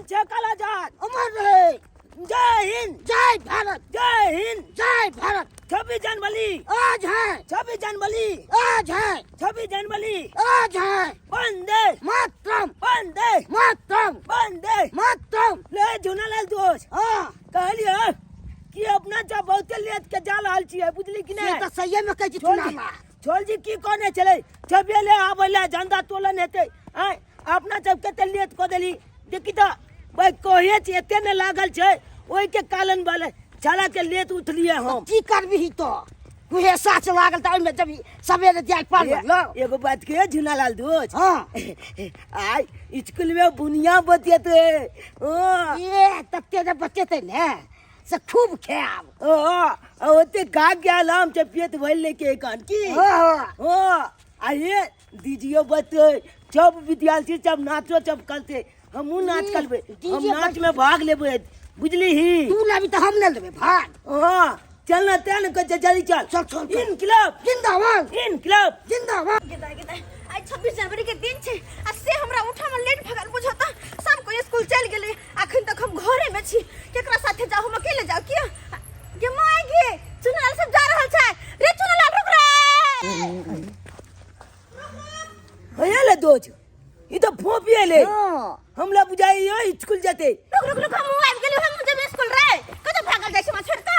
चंद्रशेखर आजाद अमर रहे। जय हिंद, जय भारत, जय हिंद, जय भारत। 26 जनवरी आज है, 26 जनवरी आज है, 26 जनवरी आज है। वंदे मातरम, वंदे मातरम, वंदे मातरम। ले झुनालाल दोस्त, हाँ कहलिए कि अपना जब बहुते लेत के जा रहल छियै, बुझली कि से नहि? तऽ सहिए में कहै छी। छोड़ जी, चुनावा छोड़ जी, की कहने छलै? छबे ले आबै ले झंडा तोलन हेतै। आँय, अपना सब कते लेट कऽ देली। देखी तऽ भाई, कहे छी एते ने लागल छै, ओहिके कारण वाले छाला के लेट उठलिए हम। की करबिही? तो कुहेसा से लागल तऽ ओहिमे जब सवेरे जाय पड़ल। एगो बात के झुनालाल दोस्त। हाँ। आइ स्कूल में बुनिया बतियते। हाँ। ए तते जे बचेतै ने से खूब खायब। ओ ओते गा गेल हम से पेट भरि लेके एखन की। हाँ। हाँ, आ ये दीजियो बते सब विद्यार्थी सब नाचो सब करते, हमहूँ नाच करबै। हम डीजे। नाच में भाग लेबै, बुझली ही? तू लेबी तऽ हम नहि लेबै भाग? हाँ, चल ना, तें ने कहै छै, जल्दी चल। चल, चल, चल। इनकलाब जिंदाबाद, इनकलाब जिंदाबाद। गेदा गेदा, आइ 26 जनवरी के दिन छै आ से हमरा उठा में लेट भगल बुझत। सब कोई स्कूल चल गेलै, अखन तक हम घरे में छी। केकरा साथे जाऊ हम? अकेले जाऊ किया? गे माय गे, चुनलाल सब जा रहल छै रे। चुनलाल, रुक रे। हे ले दोज, ई तो फोपी ले। हाँ। हमला बुझाई यो स्कूल जते। रुक रुक रुक, हम आबि गेलियो, हम जब स्कूल रे कतौ भागल जाइ छै हमरा छोड़ का।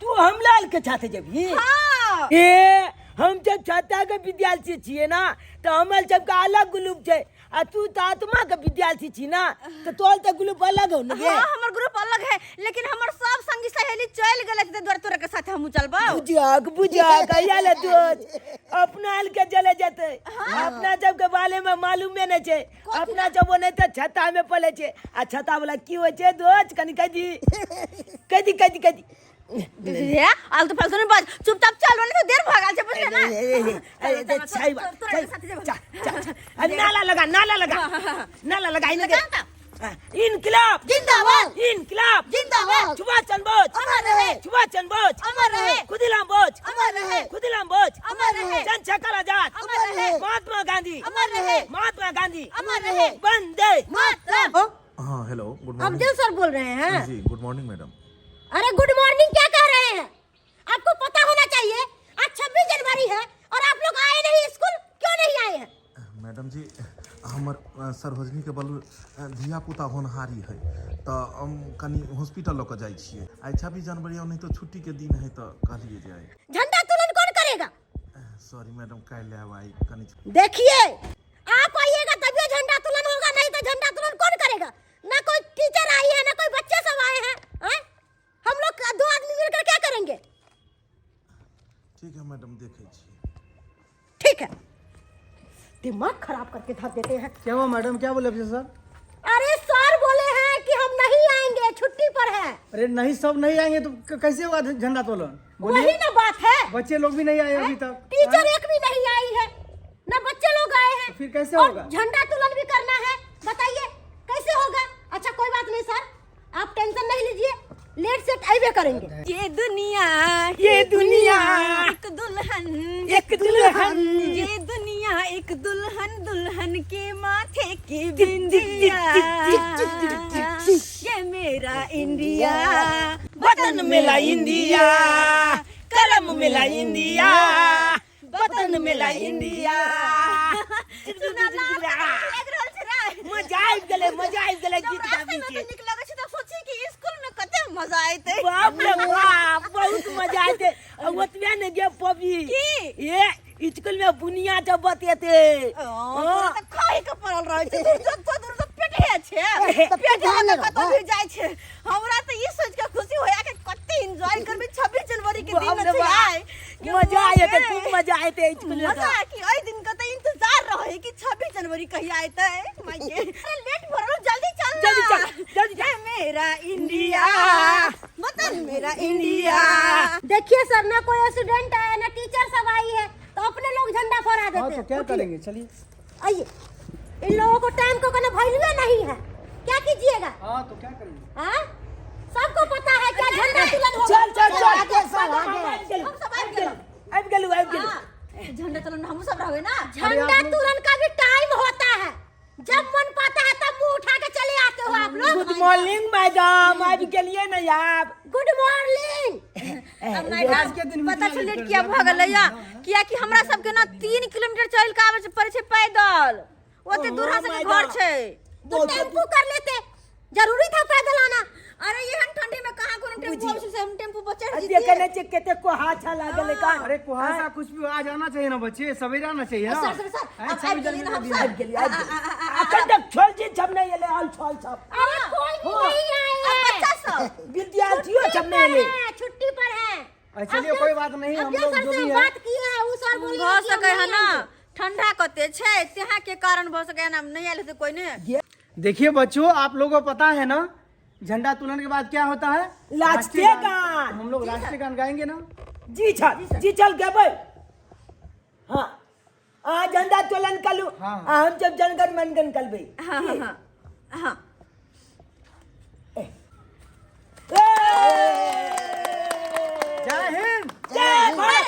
तू हमला के साथे जेबही? हाँ। ए हम जब छाता के विद्यार्थी छियै ना तऽ हमर सबके अलग ग्रुप छै, आ तू तऽ आत्मा के विद्यार्थी छी ना, तऽ तोहर तऽ ग्रुप अलग हो ने गे। हाँ, हमर ग्रुप अलग है, लेकिन हमर सब संगी सहेली चल गेलै ते द्वारे तोरा के साथे हमहूँ चलबौ। बुझाक बुझाक, अइया ले दोस्त, अपना आल के चले जेतै। अपना सबके बारे में मालूमे नहि छै। अपना सब ओनाहिते तऽ छत्ता में पले छै, आ छत्ता वाला की होइ छै दोस्त? कनि कहि दी, कहि दी, कहि दी, कहि दी। हे, आलतू फालतू नहीं बाज, चुपचाप चल, नहीं तो देर भगा छै, बुझले ना? ए, ए, ए, छै बात, तोरा के साथे जेबौ। चल चल चल। अरे नाला लगा, नाला लगा, नाला लगा इनके। लगा ता। हाँ, इनकलाब जिंदाबाद, इनकलाब जिंदाबाद। सुभाष चंद्र बोस अमर रहे, सुभाष चंद्र बोस अमर रहे, खुदीराम बोस अमर रहे, खुदीराम बोस अमर रहे, चंद्रशेखर आजाद अमर रहे, महात्मा गांधी अमर रहे, महात्मा गांधी अमर रहे, वंदे मातरम। हाँ, hello, good morning. Afzal sir बोल रहे हैं? जी, गुड मॉर्निंग मैडम। अरे गुड मॉर्निंग क्या कह रहे हैं? आपको पता होना चाहिए आज 26 जनवरी है और आप लोग आए नहीं स्कूल, क्यों नहीं आए हैं? मैडम जी, हमर सरोजनी के बल धिया पुता होनहारी है, तऽ हम कनी हॉस्पिटल लऽ कऽ जाइ छियै। आइ 26 जनवरी ओनाहितो तो छुट्टी के दिन है, तऽ कहलियै जे आइ। झंडा तुलन कौन करेगा? सॉरी मैडम, काल्हि आयब, आइ कनी। देखिए, आप आइएगा तभी झंडा तुलन होगा, नहीं तो झंडा तुलन कौन करेगा? ना कोई टीचर आई है, ना कोई बच्चे सब आए हैं, हैं? हम लोग दो आदमी मिलकर क्या करेंगे? ठीक है मैडम, देखै छियै। ठीक है, दिमाग खराब करके धर देते हैं। क्या हुआ मैडम? क्या बोले अफसर सर? अरे सर बोले हैं कि हम नहीं आएंगे, छुट्टी पर है। अरे नहीं, सब नहीं आएंगे तो कैसे होगा झंडा तोलन? वही बोलिए। ना बात है। बच्चे लोग भी नहीं आए अभी तक। टीचर हाँ? एक भी नहीं आई है, ना बच्चे लोग आए हैं। तो फिर कैसे और होगा? झंडा तुलन भी करना है, बताइए कैसे होगा? अच्छा कोई बात नहीं सर, आप टेंशन नहीं लीजिए, लेट सेट आइबे करेंगे। ये दुनिया, ये दुनिया एक दुल्हन, एक दुल्हन, ये दुनिया एक दुल्हन, दुल्हन के माथे की बिंदिया, ये मेरा इंडिया, वतन मेरा इंडिया, कलम मेरा इंडिया, वतन मेरा इंडिया। लागि रहल छै रे। मजा आबि गेलै, मजा आबि गेलै। गीत जब गाबै रास्ता में छियै नीक लगै छै तऽ सोची कि स्कूल में कते मजा एतै। बाप रे बाप, बहुत मजा आते। आ ओतबे ने गे पबी। की? ए स्कूल में बुनिया जब बतेते। ओ, तोरा तऽ खाइ के पड़ल रहै छै, दूर जतो दूर तऽ पेटे छै, तऽ पेट पेट में कतौ रहै। भी जाइ छै। हमरा तऽ ई सोच के खुशी होया कि कते एंजॉय करबै 26 जनवरी के बाप दिन रे छै बाप। आइ। कि मजा आते, बाप रे। खूब मजा आते स्कूल में। मजा कि एहि दिन के तऽ इंतजार रहे कि 26 जनवरी कहिया एतै। माय गे, अरे लेट भऽ रहल, जल्दी चल ना। जल्दी चल, जल्दी चल। ये मेरा इंडिया, वतन मेरा इंडिया। देखिए सर, ना कोई स्टूडेंट आया ना टीचर सब आई है, तो अपने लोग झंडा फहरा हाँ देते तो हैं। क्या करेंगे? चलिए। आइए, इन लोगों को टाइम को करना वैल्यू नहीं है, क्या कीजिएगा? हाँ तो क्या करेंगे? हाँ? सबको पता है क्या झंडा तुलन होगा। चल चल चल। आगे सर, आगे। हम सब आबि गेलहुँ। आबि गेलू, आबि गेलू। हाँ, झंडा तोलन हमहूँ सब रहबै ना। झंडा तुलन का भी टाइम होता है, जब मन पाता है तब मुंह उठा मॉर्निंग मैडम, आबि गेलियै ने आब। Good morning. अब मैडम आज के दिन पता मिथिला छै लेट लेट किया कर भऽ गेलै या, कियाकि हमरा सबके ना 3 किलोमीटर चलि के आबै पड़ै छै पैदल, ओते दूर हमरा सबके घर छै। तो टेम्पू कर लेते, जरूरी था पैदल आना? अरे एहन ठंडी में कहाँ कोनो टेम्पू आबै छै से हम टेम्पू पर चढ़ देखे जइतियै। नहि छियै कते कुहासा लागल है का। अरे कुहासा कुछ भी हो, आज आना चाहिए ना बच्चे, सवेरे आना चाहिए ना। सर सर सर, आए, अब 26 आबि गेलियै ना हम जनवरी सब। आबि गेलियै, आबि गेलियै। अखन तक छोल जी सब नहि एलै, आल छल सब। अरे कोई भी नहीं आए अब हैं। बच्चा सब विद्यार्थियों सब छुट्टी नहि पर एलै। है, छुट्टी पर है। अरे चलिए कोई बात नहीं, अब हम जो लोग सर जो से भी है बात किए हैं वो सर बोले भऽ कि हम सकै है नहीं ना आएंगे। ठंडा कते छै तेहा के कारण भऽ सकै है ना नहीं आयल हेतै कोई ने। देखिए बच्चों, आप लोगों को पता है ना झंडा तुलन के बाद क्या होता है? राष्ट्रीय गान। हम लोग राष्ट्रीय गान गाएंगे ना। जी चल, जी चल गेबै। हाँ आ झंडा तोलन कलू। हाँ। आ हम जब जनगण मनगण करबै। हाँ हाँ हाँ हाँ। जय हिंद, जय भारत।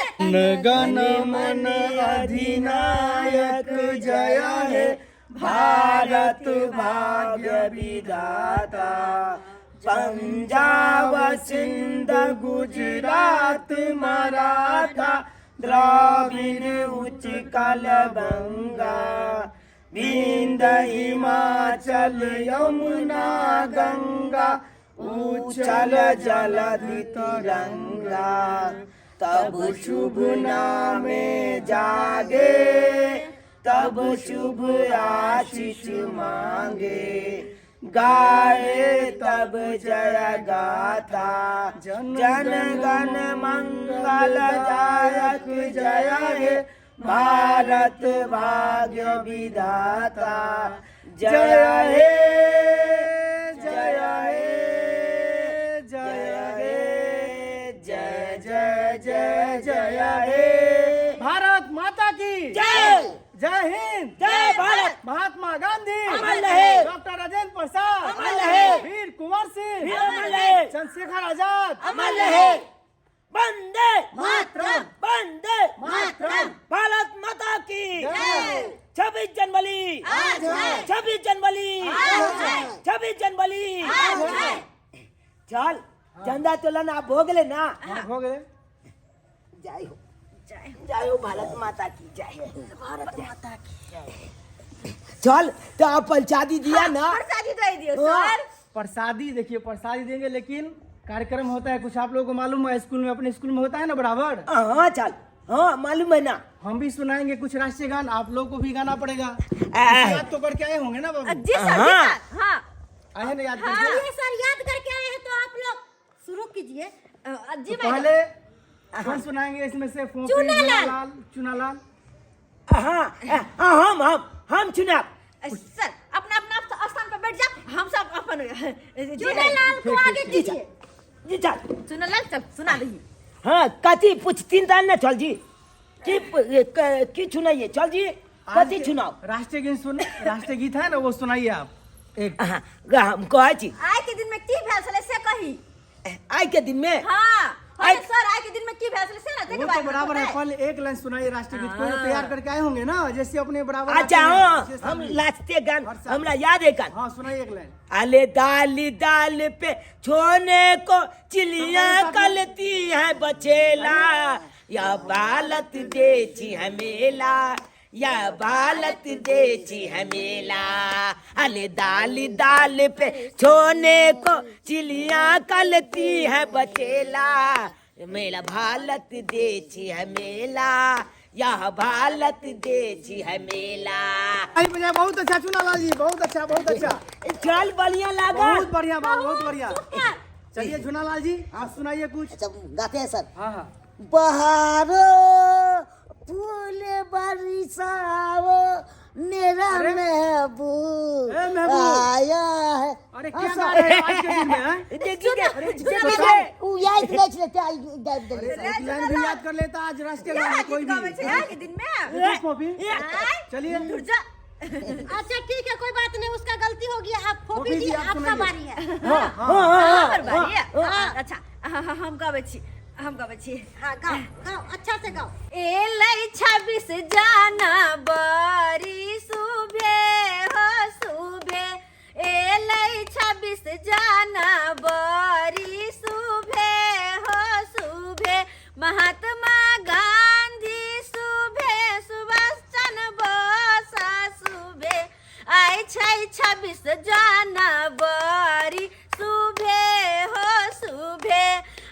गण मन अधिनायक जय हे भारत भाग्य विधाता, पंजाब सिंध गुजरात मराठा, द्राविड़ उच्चकल बंगा, विंध्य हिमाचल यमुना गंगा, उछल जलधि तिरंगा, तब शुभ नामे जागे, तब शुभ आशीष मांगे, गाए तब जय गाथा, जन गण मंगल दायक जय हे भारत भाग्य विधाता, जय हे जय हे जय हे जय जय जय जय हे भारत माता की जय। जय हिंद, जय भारत। महात्मा गांधी अमर रहे। डॉक्टर राजेंद्र प्रसाद अमर रहे। वीर कुंवर सिंह वीर अमर रहे। चंद्रशेखर आजाद अमर रहे। वंदे मातरम। वंदे मातरम। भारत माता की जय। 26 जनवरी आज है। 26 जनवरी आज है। 26 जनवरी आज है। चल झंडा तोलन आप हो गेले ना। हाँ, हो गए। जय हो, जय हो भारत माता की जय, भारत माता की जय। चल तो आप प्रसादी दिया ना। प्रसादी दे दियो हाँ। सर। प्रसादी देखिए, प्रसादी देंगे लेकिन कार्यक्रम होता है कुछ, आप लोगों को मालूम है स्कूल में, अपने स्कूल में होता है ना बराबर। हाँ चल, हाँ मालूम है ना। हम भी सुनाएंगे कुछ राष्ट्रीय गान, आप लोग को भी गाना पड़ेगा। याद तो करके आए होंगे ना बाबू? जी सर, जी सर, हाँ आए हैं ना याद करके? चलिए सर, याद करके आए हैं तो आप लोग शुरू कीजिए। जी तो मैडम। पहले कौन सुनाएंगे इसमें से? फोफी, चुनालाल। चुनालाल। हाँ हाँ, हम हम हम चुनाव। सर अपना अपना स्थान पर बैठ जा, हम सब अपन चुनालाल को आगे कीजिए। जी चल चुनालाल चल सुना दही। हाँ कथी पूछतीन त ना चल जी, की चुनाइए चल जी, कथी चुनाव? राष्ट्रीय गीत सुन, राष्ट्रीय गीत है ना वो सुनाइए आप एक। हाँ हम कहै छी आइ के दिन में की भेल छलै से कही। आइ के दिन में? हाँ अरे सर, आइ के दिन में की भेल छलै से ना वो तो बराबर है, पहले एक लाइन सुनाइए राष्ट्रीय गीत, कोई तैयार करके आए होंगे ना जैसे अपने बराबर। अच्छा हाँ, हम राष्ट्रीय गान हमरा याद है गान। हाँ सुनाइए एक लाइन। अले दाल दाल पे छोने को चिड़िया कलती है बचेला, या बालत देची है मेला, या बालत देची है मेला। अले दाल दाल पे छोने को चिड़िया कलती है बचेला, मेला भारत देची है मेला, यह भारत देची है मेला। बजाय बहुत अच्छा चुनालाल जी, बहुत अच्छा, बहुत अच्छा। चल बढ़िया लगा, बहुत बढ़िया बाबू, बहुत बढ़िया। चलिए चुनालाल जी आप सुनाइए कुछ। अच्छा गाते हैं सर। हाँ हाँ। बहारो फूल बरसाओ मेरा महबूब आया है। अरे क्या गा रहे हैं आज के दिन में? उ याद नहीं छले ते आई गाइब देले। एक लाइन भी याद कर लेता आज राष्ट्रीय गान कोई भी आज के दिन में। कॉपी। चलिए अच्छा ठीक है, कोई बात नहीं, उसका गलती हो गया। आप फोफी जी आपका बारी है। हां हां बारी है। अच्छा हम गाबै छी, हम गाबै छी। हाँ गाओ गाओ, अच्छा से गाओ। एलै 26 जनवरी सुबे हो सुबे, एलै 26 छै 26 जनवरी सुबे हो सुबे,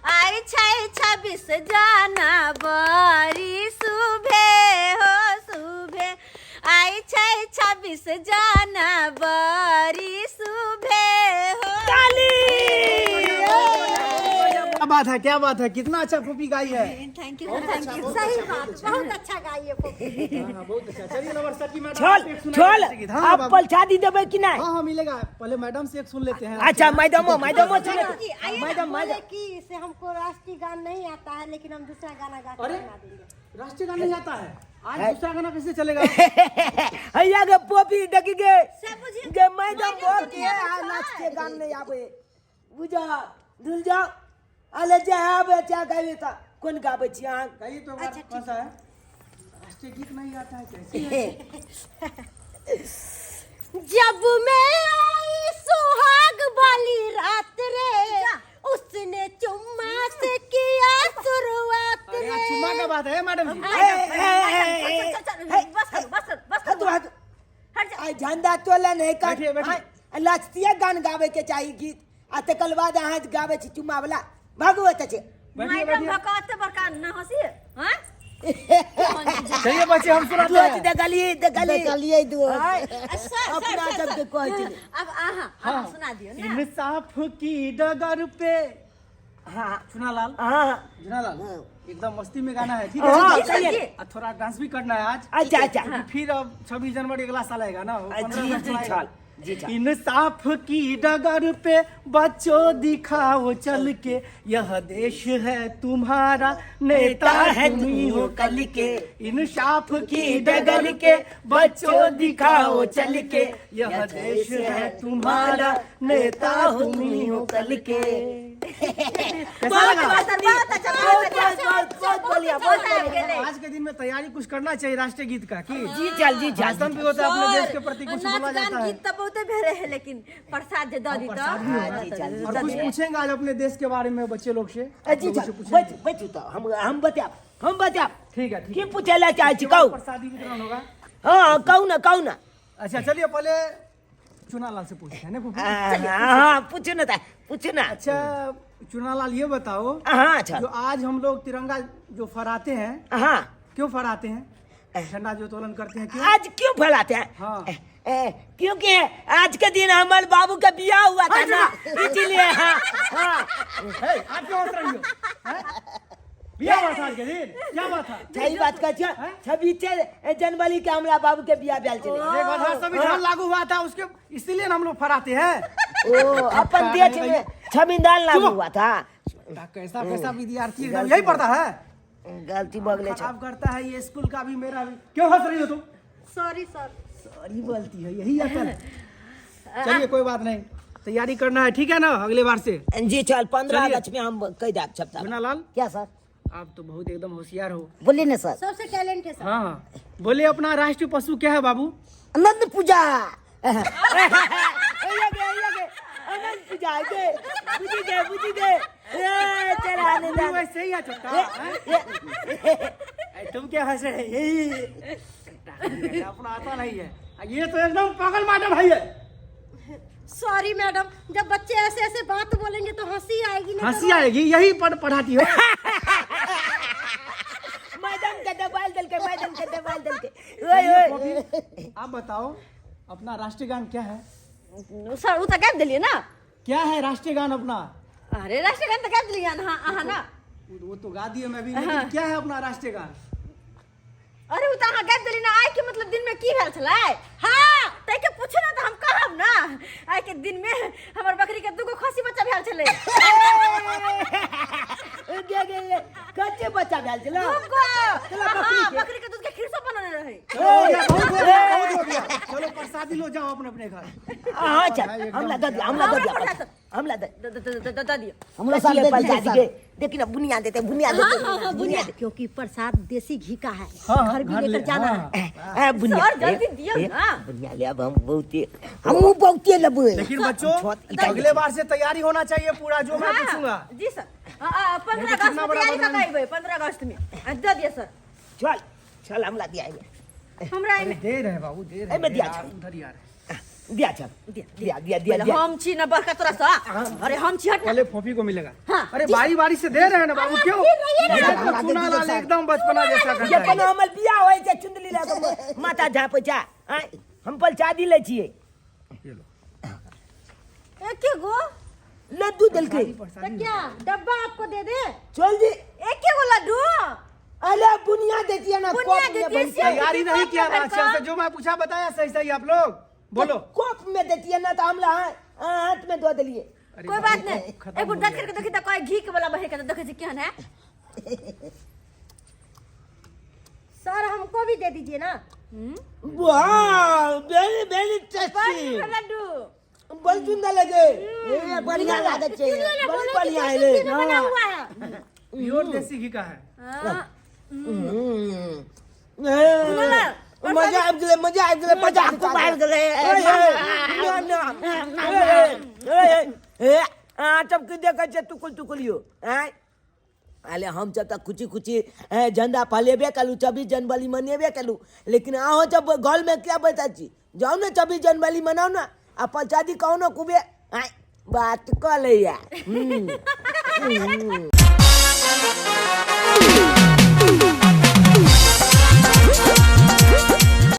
आइ छै 26 जनवरी सुबे हो सुबे, आइ छै 26 जनवरी सुबे हो। ताली। क्या बात है, क्या बात है, कितना अच्छा फोपी गाई है। Thank you, thank you. सही बात, बहुत अच्छा गाई है फोपी। हाँ, हाँ, बहुत अच्छा। चलिए नंबर सर की मैडम छल आप एक सुनाइए छल राष्ट्रीय गीत। हाँ आप बाबू। पलछादी देबै कि नहीं? हाँ हाँ मिलेगा, पहले मैडम से एक सुन लेते हैं। अच्छा मैडमो मैडमो सुने। जी, आइए ना, मैडम बोले मैडम कि से हमको राष्ट्रीय गान नहीं आता है, लेकिन हम दूसरा गाना गा के अरे सुना देंगे। राष्ट्रीय गान नहीं आता है, आज दूसरा गाना कैसे चलेगा? हैया गे पोपी देखी गे से बुझी गे मैडम बोल के आ नाच के गान नहीं आबे बुझा धुल जाओ अले जे आबे चा गाबे त कोन गाबै छी अहाँ? गाइए तो बार, कौन सा है? राष्ट्रीय गीत नहीं आता है कैसे? जब मैं आई सुहाग वाली रात रे, उसने चुम्मा से किया शुरुआत अरे रे। आज चुम्मा का बात है मैडम जी। ए, ए, ए, ए, चल, चल, चल, बस करो, बस करो, बस हटू करो। हटू हट जा। आइ झंडा तोलन है का बैठिए, बैठिए। लक्षीय गान गाबै के चाही गीत, आ तकर बाद अहाँ गाबै छी चुम्मा वाला भगवत छै। बैठिए मैडम बैठिए। भकाते बड़का न हंसी हां। चलिए बच्चे हम सुनाते दोस्त हैं। देखलिए देखलिए देखलिए दोस्त। आइ, सर, अपना सर, सबके कहै छै। अब आहा आहा सुना दियो ना। इंसाफ की डगर पे। हाँ चुनालाल, हाँ चुनालाल एकदम मस्ती में गाना है, ठीक हाँ, है? सही है। और थोड़ा डांस भी करना है आज। अच्छा अच्छा। क्योंकि फिर अब 26 जनवरी अगला साल आएगा ना, वो 15 जी अगस्त जी आएगा। छल जी छल। इंसाफ की डगर पे बच्चों दिखाओ चल के, यह देश है तुम्हारा नेता है तुम ही हो कल के। इंसाफ की डगर के बच्चों दिखाओ चल के, यह देश है तुम्हारा नेता तुम ही हो कल के। कैसा बहुत लगा? बहुत बहुत अच्छा, बहुत बहुत अच्छा। बहुत बहुत बढ़िया बहुत बढ़िया। आज के दिन में तैयारी कुछ करना चाहिए राष्ट्रीय गीत का कि जी चल जी चल। भाषण भी होता है, अपने देश के प्रति कुछ नाच बोला गान जाता है। गीत तो बहुते भेरे है, लेकिन प्रसाद जे द दी तो प्रसाद भी हाँ, जी चल। और कुछ पूछेंगे आज अपने देश के बारे में बच्चे लोग से, जी लोगों चल से पूछेंगे। बैठ बैठू तो हम बताब हम बताब। ठीक है, ठीक की है। पूछे ला चाहै छी कहू? प्रसादी वितरण होगा। हाँ कहू ना कहू ना। अच्छा चलिए पहले चुनालाल से पूछते हैं ना फूफू? हाँ हाँ पूछू ना ता पूछू ना। अच्छा चुनालाल ये बताओ, हाँ अच्छा जो आज हम लोग तिरंगा जो फहराते हैं, हाँ क्यों फहराते हैं? झंडा जो तोलन करते हैं क्यों? आज क्यों फैलाते हैं? हाँ। क्योंकि आज के दिन हमारे बाबू का बियाह हुआ था ना, इसीलिए। हाँ हाँ। हे, आप क्यों हंस रही हो? हैं? बियाह हुआ था आज के दिन? क्या हुआ था? सही बात कहै छियै। 26 जनवरी के हमरा बाबू के बियाह भेल छलै। एक बात हाँ, संविधान लागू हुआ था उसके, इसीलिए ना हम लोग फहराते हैं। ओ अपन देश में संविधान लागू हुआ था। कैसा कैसा विद्यार्थी एकदम यही पढ़ता है, गलती बगले छ। खराब करता है ये स्कूल का भी मेरा भी। क्यों हंस रही हो तुम? Sorry sir. सॉरी बोलती है, यही अकल है। चलिए कोई बात नहीं, तैयारी करना है, ठीक है ना, अगले बार से। जी चल 15 चलिए। अगस्त में हम कह देब छपता। लाल क्या सर? आप तो बहुत एकदम होशियार हो। बोलिए ना सर। सबसे टैलेंट है सर। हाँ हाँ बोलिए, अपना राष्ट्रीय पशु क्या है बाबू? अनंत पूजा। अनंत पूजा गे बुझी गे बुझी गे ए चल आने दे। वैसे ही है छोटा हैं? ए, तुम क्या हंस रहे यही अपना आता नहीं है, ये तो एकदम पागल मैडम है ये। सॉरी मैडम, जब बच्चे ऐसे ऐसे बात बोलेंगे तो हंसी आएगी ना। हंसी आएगी, यही पढ़ाती हो। मैडम के दबाल दल के, मैडम के दबाल दल के। ओए ओए आप बताओ अपना राष्ट्रीय गान क्या है? सर उ तो गाबि देलियै ना। क्या है राष्ट्रीय गान अपना? अरे राष्ट्रीय गान तो गाबि देलियै अहाँ अहाँ ना। वो तो गा दिए मैं भी, लेकिन क्या है अपना राष्ट्रीय गान? अरे उ तो अहाँ गाबि देलियै ना। आइ के मतलब दिन में की भेल छलै? हाँ ताहि के पूछू ना तो हम कहब ना। आइ के दिन में हमर बकरी के दूगो खसी बच्चा भेल छलै। गे गे गे कच्चे बच्चा भेल छलै दूगो। बकरी हाँ के। बकरी के दूध के खीरसो बनने रहे। चलो हो गया, बहुत हो गया, बहुत हो गया। चलो प्रसादी लो जाओ अपने अपने घर। हाँ चल हमला दे दिया, हमला दे दिया, हमला दे दे दियो। हमरा साथ दे दीजिए सर। देखी ना बुनिया देते बुनिया देते बुनिया दे। क्योंकि प्रसाद देसी घी का है, हाँ, घर भी घर लेकर ले- जाना हाँ। है। ए बुनिया सर, जल्दी दियौ ना। बुनिया ले अब हम बहुते हमहूँ बहुते लेबै। लेकिन बच्चों अगले बार से तैयारी होना चाहिए पूरा, जो मैं पूछूंगा। जी सर 15 नहीं तो अगस्त कितना में बड़ा तैयारी कऽ बदनामी। के अयबै 15 अगस्त में। दे दिअ सर। चल चल हमला दिया एमे। हमरा अरे दे रहे बाबू, दे रहे। एमे दिया यार, छौ। उधर ही आ रहे। दिया चल दिया, दिया दिया दिया पहिले दिया हम छी ना बड़का तोरा सा अरे हम छी हट ना। पहले फोफी को मिलेगा। हाँ, अरे बारी बारी से दे रहे हैं ना बाबू, क्यों ये तो चूना लाल एकदम बचपना जैसा जे करता है। कोनो हमर बियाह होइ छै चुंदली लए कऽ माथा झापै छै आँय हम पलचादी लै छियै। ये लो। एके गो लड्डू देलकै। तो क्या डब्बा आपको दे दे? चल जी। एके गो लड्डू। अरे बुनिया देती ना बुनिया कप में देती है, भर के। तैयारी नहीं किया भर अच्छा से, जो मैं पूछा बताया सही सही आप लोग बोलो। कप में देती है ना तो हम हाथ में धो देलिए। अरे कोई बाबू, बात नहीं, खत्म एक हो बार देख गया। करके देखी त कोई घी के वाला बहे के देखै छी केहन है। सर हमको भी दे दीजिए ना। वाह वेरी वेरी टेस्टी। लड्डू बड़ सुंदर लगे। ए, बढ़िया लागत छै। बड़ बढ़िया है ले। बना हुआ है प्योर देसी घी का है। हाँ। मजा आबि गेलै, मजा आबि गेलै, मजा खूब आबि गेलै। अहाँ सब की देखै छियै टुकुल टुकुल यौ आँय? अरे हम सब तऽ खुशी खुशी झंडा फलेबे कलू, 26 जनवरी मनेबे कलू, लेकिन अहाँ सब घर में क्या बैठल छी? जाउ ने 26 जनवरी मनाउ ने आ प्रसादी कहू ने खूबे। आँय बात कऽ लैया।